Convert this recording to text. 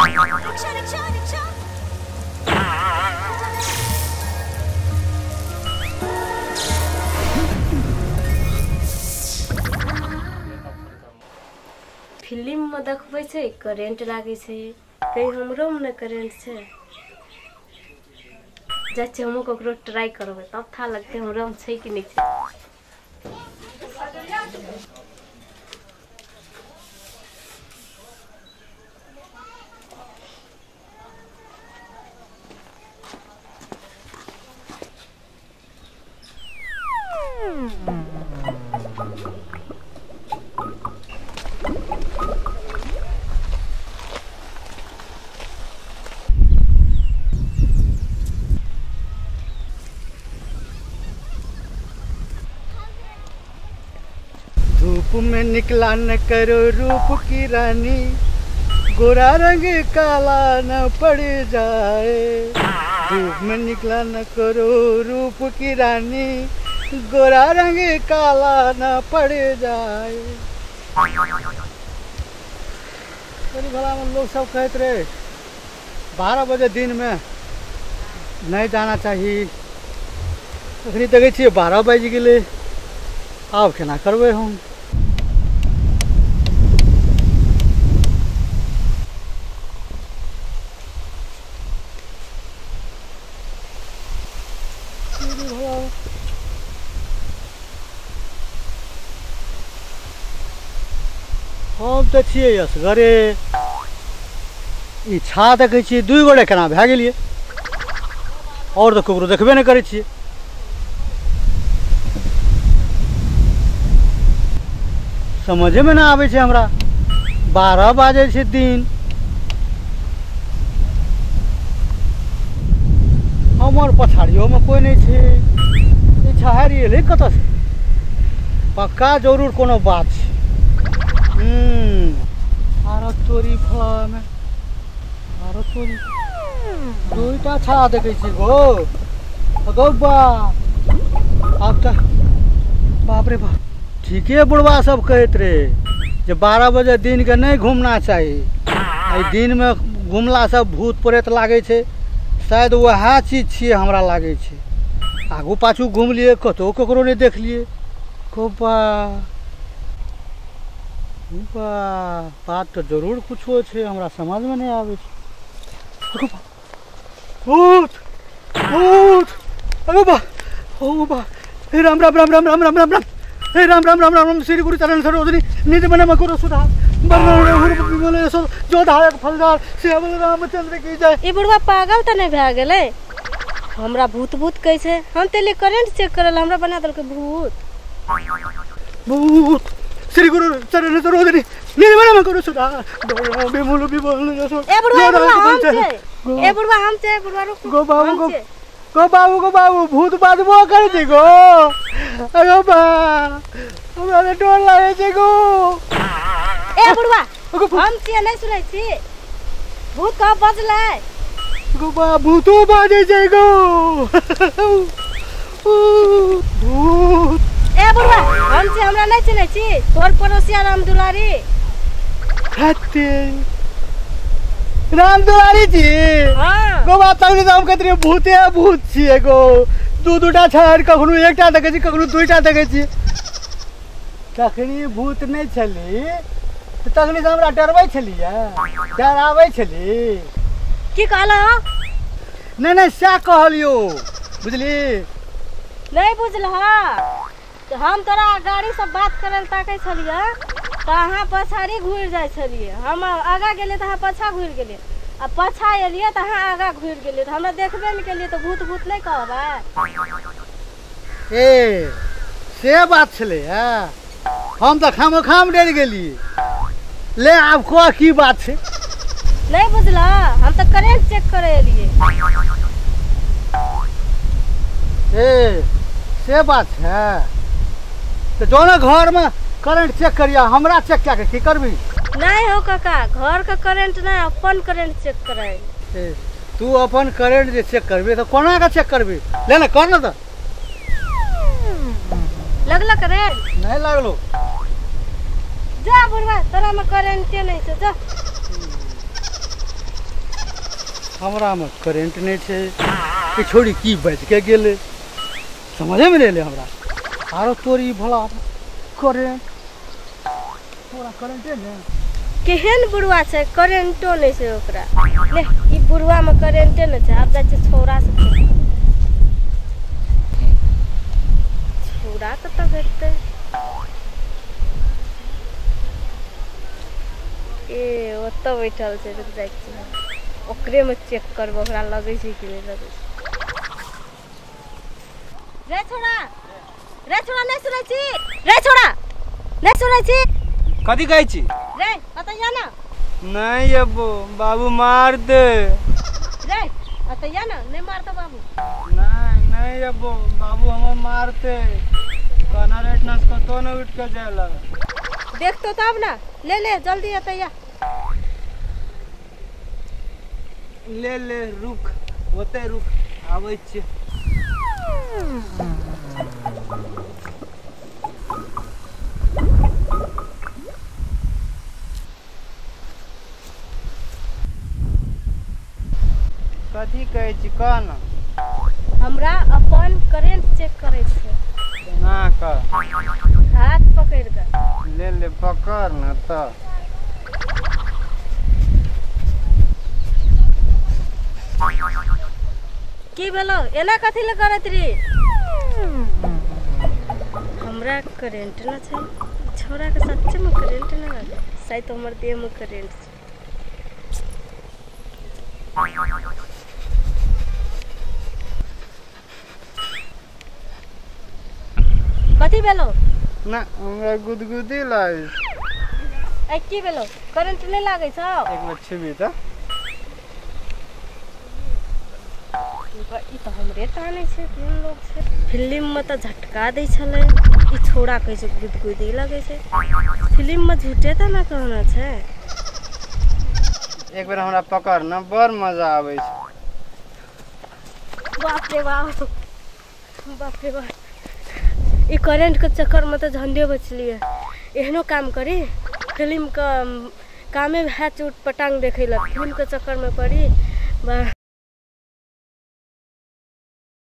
Film में देखबै छै करेंट लागै छै, कहीं हमरो में ने करेंट छै। जाइ छियै हमहूँ ककरो ट्राई करबै तब था लगतै हमरो में छै कि नहि छै। धूप में निकला न करो रूप की रानी, गोरा रंग काला न पड़ जाए। धूप में निकला न करो रूप की रानी, गोरा रंग काला न पड़ जाए। भला में लोग सब कहते रहे 12 बजे दिन में नहीं जाना चाहिए। अखनी देखै छियै 12 बाजि गेलै, आब केना करबै हम। हम तऽ छियै असगरे, ई छा देखै छियै 2 गोटे केना भए गेलियै, आओर तऽ ककरो देखबे नहि करै छियै। समझेमे नहि आबै छै हमरा। 12 बाजै छै दिन, हमर पछाड़ियोमे कोइ नहि छै। ई छहारी एलै कतऽसँ? पक्का जरूर कोनो बात छै। आरो चोरी फलामे, आरो चोरी। 2टा छा देखै छी गो गौ बा। आब तऽ बाप रे बाप, ठीके बुढ़वा सब कहैत रहे जे 12 बजे दिनके नहि घूमना चाही। एहि दिनमे घुमलासँ भूत प्रेत लागै छै, शायद वएह चीज छियै हमरा लागै छै। आगू पाछू घुमलियै कतहु ककरो नहि देखलियै। गौ बा बा, बात तऽ जरूर कुछो छै, हमरा समझमे नहि आबै छै। भूत भूत, अगो बा, ओ बा, हे राम राम राम राम राम राम राम राम, हे राम राम राम राम राम, श्री गुरु चरण सरोजनी निज मन मकुर सुधार, जो धायक फलदार श्यामल रामचंद्र की जय। ई बुढ़वा पागल तऽ नहि भए गेलै? हमरा भूत भूत कहै छै, हम तऽ एलियै करेंट चेक करल, हमरा बना देलकै भूत भूत। श्री गुरु चरण सरोजनी निज मन मकुर सुधार, विमल विमल। ए बुढ़वा, हम छै, ए बुढ़वा हम छै, बुढ़वा रुक। गो बाबू गो, गो बाबू गो बाबू, भूत बाजबो करै छै गो। अगो बा, हमरा तऽ डर लागै छै गो। ए बुढ़वा, हम छियै, नहि सुनै छी? भूत कहाँ बजलै? गो बा, भूतो बाजै छै गो। भूत। ए बुढ़वा, हम छियै, हमरा नहि चिन्है छी? तोहर पड़ोसिया राम दुलारी। राम दुलारी जी? हाँ। गो बाप, तखनी तऽ हम कहैत रहियै भूते भूत छियै गो। 2-2टा छाड़ि कखनो 1टा देखै छी, कखनो 2टा देखै छी। तखनी भूत नहि छली तऽ तखनी से हमरा डरबै छलियै, डराबै छली। की कहलह? नहि नहि, सएह कहलियौ, बुझली? नहि बुझलह? हम तोरा गाड़ी से बात करै लए ताकै छलियै तऽ अहाँ पछाड़ी घुरि जाइ छलियै। हम आगाँ गेलियै तऽ अहाँ पाछा घुरि गेलियै, आ पाछा एलियै तऽ अहाँ आगाँ घुरि गेलियै, तऽ हमरा देखबे नहि केलियै, तऽ भूत भूत नहि कहबै? ए से बात छलै। हम तऽ खामो खाम डरि गेलियै। ले आब कह की बात छै? नहि बुझलह? हम तऽ करेंट चेक करै एलियै। ए से बात छै? तऽ जो ने घरमे करेंट चेक करिया, हमरा चेक कए के की करबी? नहि हो काका, घर के करेंट नहि, अपन करेंट चेक कराय। ए तू अपन करेंट जे चेक करबी तऽ कोना के चेक करबी? ले ने कर ने तऽ। लगल करेंट? नहीं लागलो। जा बुढ़वा, तोरा में करेंटे नहीं छै, जा। हमरामे करेंट नहि छै। ई छोड़ी की बचि के गेलै समझेमे नहि एलै हमरा। आरो तोरी भला करेंट, तोरा करेंटे ने। केहन बुढ़वा छै, करेंटो नहि छै ओकरा। ले ई बुढ़वामे करेंटे नहि छै। आब जाइ छै छौड़ा से, छौड़ा कतऽ भेटतै? ए ओतऽ बैठल छै, रुक जाइ छियै ओकरेमे चेक करबै ओकरा लगै छै कि नहि लगै छै। रे छोड़ा, रे छोड़ा, नहि सुनै छी? रे छोड़ा, नहि सुनै छी? कथी कहै छी? रे अतऽ या ना। नहीं अबो बाबू मार दे। रे अतऽ या ना, नहीं मारतो बाबू। नहीं नहीं अबो बाबू हमर मारते, कहना रेट नस कतो न उठ के जाला। देखतो तब ना। ले ले जल्दी अतऽ या। ले ले रुक, ओते रुक, आबै छी। कथी कहै छी कह ना। हमरा अपन करेंट चेक करै छै। केना कह? हाथ पकड़ि कऽ। ले ले पकड़ ना तऽ। की भेलो, एना कथी लए करैत रही? हमरा करेंट न छै, छोड़ा के सच्चे में करेंट न लगे, शायद हमर देह में करेंट छै। कथी भेलो? ना हमरा गुदगुदी लागै। ए की भेलो, करेंट नहीं लागै छौ? एक बेर छुबी तऽ। ई तऽ हमरे टानै छै, केहन लोग छै। फिल्म में तऽ झटका दै छलै, ई छोड़ा कहै छै गुदगुदी लगै छै। फिल्म में झूठे तऽ ना कहना छै। एक बेर हमरा पकड़ ना, बड़ मजा आबै छै। बाप रे बाप, बाप रे बाप, ई करेंट के चक्कर में तऽ झंडे बचलियै। एहनो काम करी, फिल्म के कामे भए चोट पटांग देखै लए, फिल्म के चक्कर में पड़ी।